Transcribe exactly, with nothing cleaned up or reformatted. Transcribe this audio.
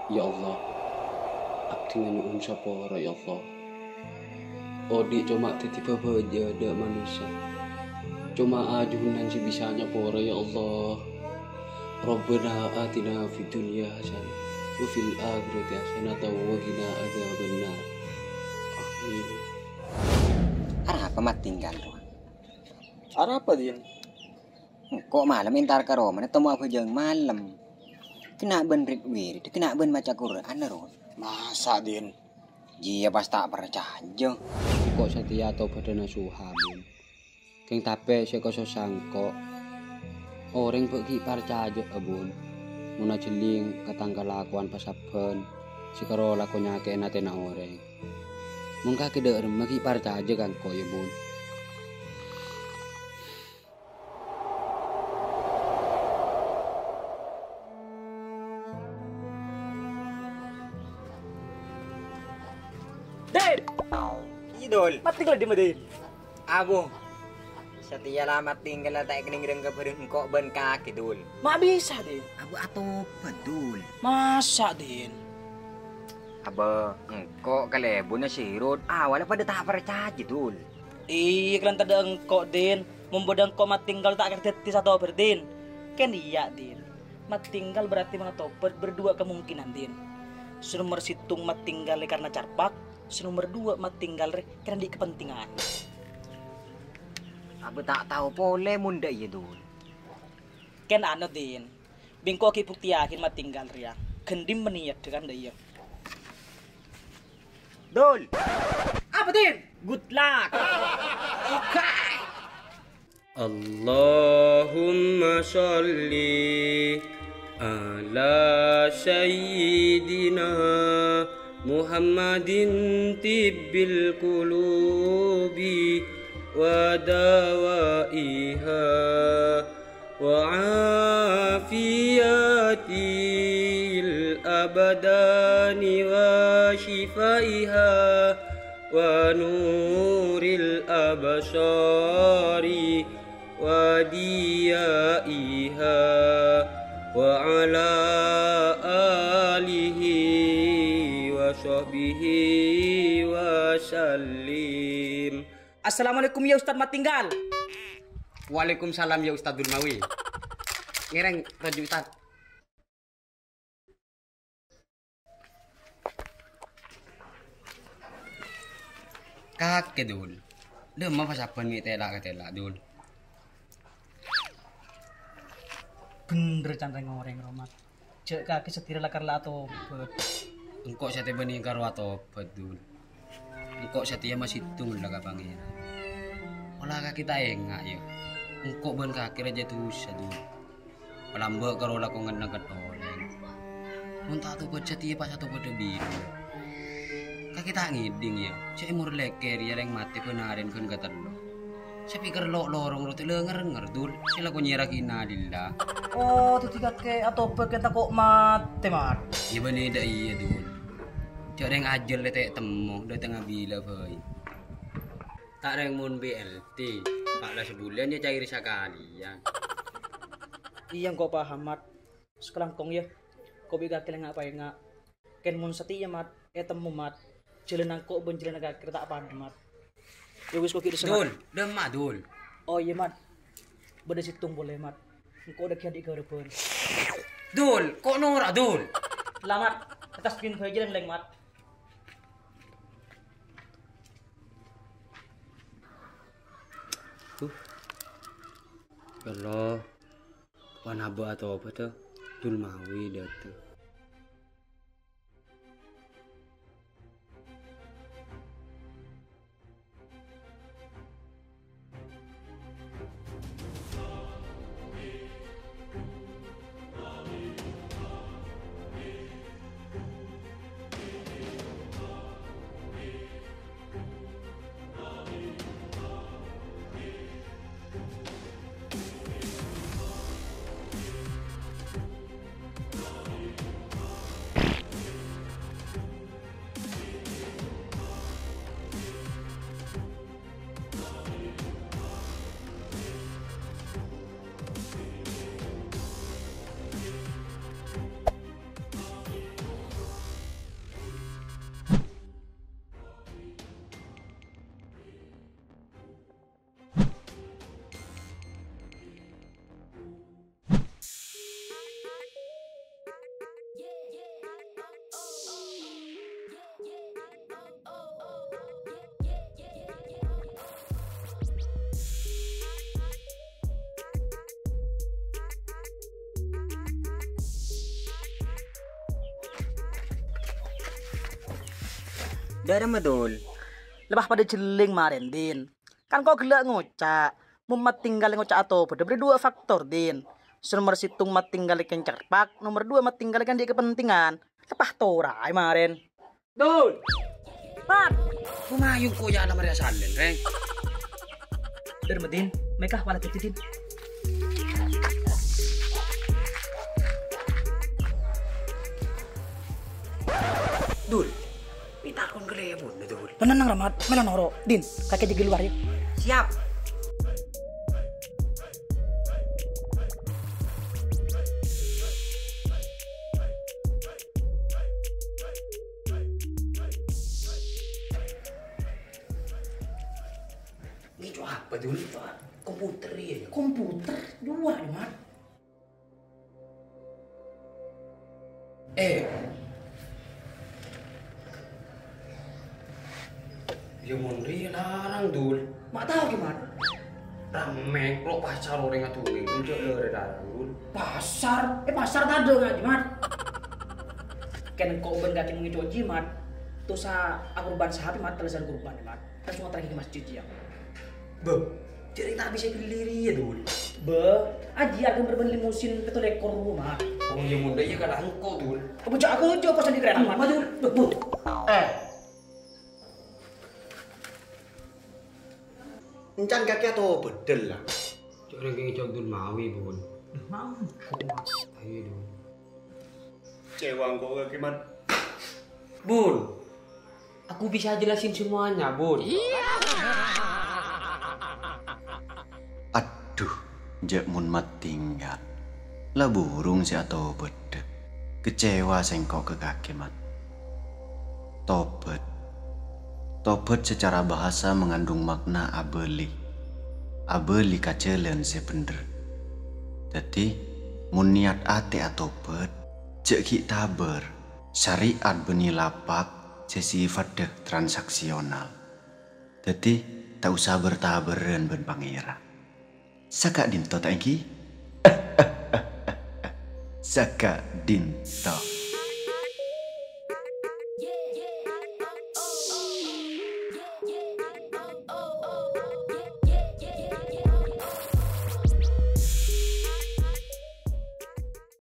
Ya Allah, abdhina nyo'on sapora, ya Allah. Odi' coma dhâddhi bhâbhâjâ dâ' manossa. Coma ajunan sè bisa nyapora, ya Allah. Rabbana atina fid dunya hasanah wa fil akhirati hasanah wa qina adzabannar. Amin. Arapa Mat Tinggal, Ron? Arapa, Din? Engko' malem entar ka romana, temmo abhâjâng malem. Kèng na' bân rit-wirit, kèng na' bân maca Qur'an, Ron. Masa', Din? Iyâ, pas ta' parcajâ. Engko' satèya atobhâdhâ nasuha, Bun. Kèng tapè sè kasossa engko', orèng bâ' ghi' parcajâ'â, Bun. Mon ajhelling ka tang kalakowan pasabbhân, sè karo lako nyakè'è atèna orèng. Mon kakè dâ' remma ghi' parcajâ ka engko', yâ, Bun. Din! Iyâ, Dul. Mat Tinggal dimma, Din? Abu. Satèya la Mat Tinggal la ta' èkennèng rèng kabhârân engko' bân kakè, Dul. Ma' bisa, Din? Abu atobhât, Dul. Masa', Din? Abu, engko' kalèbunna sirut, awwalla padâ ta' parcajâ, Dul. Iyâ, kalabân tadâ' engko', Din. Mon bâdâ engko' Mat Tinggal ta' kèra dhâddhi satobhât, Din. Kèng iyâ, Din. Mat Tinggal berarti mon atobhât bâdâ duwâ' kamongkènan, Din. Sè nomer sèttong Mat Tinggal rè karna carpak, sè nomer duwâ' Mat Tinggal rè karna andi' kapentingan. Abu ta' tao polè mon dâ' iyâ, Dul. Kèng anu, Din. Bi' engko' ghi' buktèyaghi Mat Tinggal rèya. Ghândhi' manèyat kan dâ' iyâ. Dul. Apa, Din? Good luck. Oke. Allahumma sholli ala sayyidina Muhammadin tibbil qulubi wa dawaiha wa afiyatil abdani wa shifaiha wa nuril abshari wa diyaiha wa ala alihi wa sahbihi wa sallim. Assalamualaikum, ya Ustadz Mat Tinggal. Waalaikumsalam, ya Ustadz Dulmawi. Ngèrèng, Raja Ustadz. Kakè, Dul. Dâ' emma pasabbhân mè' tèla' ka tèla', Dul. Bhendher can rèng-orèng, Romat. Jhâ' kakè satèya la karla atobhât. Engko' satèya bânnè karo atobhât, Dul. Engko' satèya masèddhung la ka Pangèran. Pola kakè ta' enga', yâ. Engko' bân kakè rajâ dhusa, Dul. Palambâ' karo lakonganna ket-orèng. Mon ta' atobhât satèya pas atobhâdhâ bilâ. Kakè ta' ngèdhing, yâ, sè èmor lèkè rèya rèng matè bân arèn ghân katello. Sè pèkkèr lo'-lorong rotè lènger-ngènger, Dul. Sè lako nyèra innalillah. Oh, dhâddhi kakè atobhât kèng tako' matè, Mat? Iyâ, bânnè dâ' iyâ, Dul. Jhâ' rèng ajhâl la ta' temmo, dâtengnga bilâ bhâi. Ta' rèng mon B L T, pa' la sabulân yâ cair sakalèyan. Iyâ, engko' paham, Mat. Sakalangkong, yâ. Engko' bi' kakè la enga'-paenga'. Kèng mon satèya, Mat, ètemmo, Mat. Jhâlânna engko' bân jhâlânna kakè ta' padâ, Mat. Yâ wis, engko' ghi' dissa', Mat. Dul, dâ' emma, Dul? Oh, iyâ, Mat. Bâdâ sèttong polè, Mat. Engko' dâggi' andi' ghârâbân. Dul, ko' nora', Dul. La, Mat. Attas bin bhâi jhâ' lèng-lèng, Mat. Uh. Ya Allah. Panabâ atobhât, Dul Mawi dâteng. Dâ'remma, Dul? Lepas padâ jhelling marèn, Din. Kan ko' ghellâ' ngoca', mon matinggal ngoca' atobâdhâ bâdâ duwâ' faktor, Din. Sè nomer sèttong matinggal kèng cerpak, nomer duwâ' matinggal kèng andi' kapentingan. Lepas toraè marèn. Dul! Mat! Rumayu ko' ya' la marè asallèn, Rèng. Dâ'remma, Din, mèka wala dhâddhi, Din. Dul, mè' takon kalèbun, Dul. Tenang, Ramat. Mèla noro'. Din, kakè jâgâ lowar, yâ. Siap. Ngèco' apa, Dul? Komputer, yâ? Komputer? Duwâ', Mat. Eh. Ya, mon rèya larang, Dul. Ma' tao ghi, Mat? Rammè, lo' pasar orèng adhungèng, Dul, jhâ' larang, Dul. Pasar? Eh, pasar tadâ' ngajhi, Mat. Kèng ko' bân kakè mon ngèco' jimat, tosa akurban sapè, Mat, terrosan kurban, Mat. Langsung aterraghi ka masjid, yâ. Bâh, jhâ' rèng ta' bisa èbelli rèya, Dul. Bâh, ajiyâ arghâna bârâmma limusin pètto lèkor rowa, Mat. Oh, iyâ, mon dâ' iyâ kan engko', Dul. Apa jhâ' aku jhâ' kosan di kerana, Mat, Dul. Bâh, bâh. Eh. Encan kakè atobâdhâ la. Jhâ' rèng kèng cok, Dul, mawi, Bun. Mau. Ayo, Dul. Kecewa engko' ka kakè, Mat. Bun, aku bisa jelasin semuanya, Bun. Adhu, jhâ' mon Mat tinggal. La burung sè atobâdhâ. Kecewa sèngko' ka kakè, Mat. Tobât. Tobât secara bahasa mengandung makna abâli. Abâli ka jhâlân sè bhendher. Dhâddhi, mon niyat atè atobât, jhâ' ghi' tabâr. Syariat bânnè lapak sè sifaddhâ transaksional. Dhâddhi, ta' osa bâr-tabârân bân Pangèran. Saka'dinto ta' ènggi? Saka'dinto.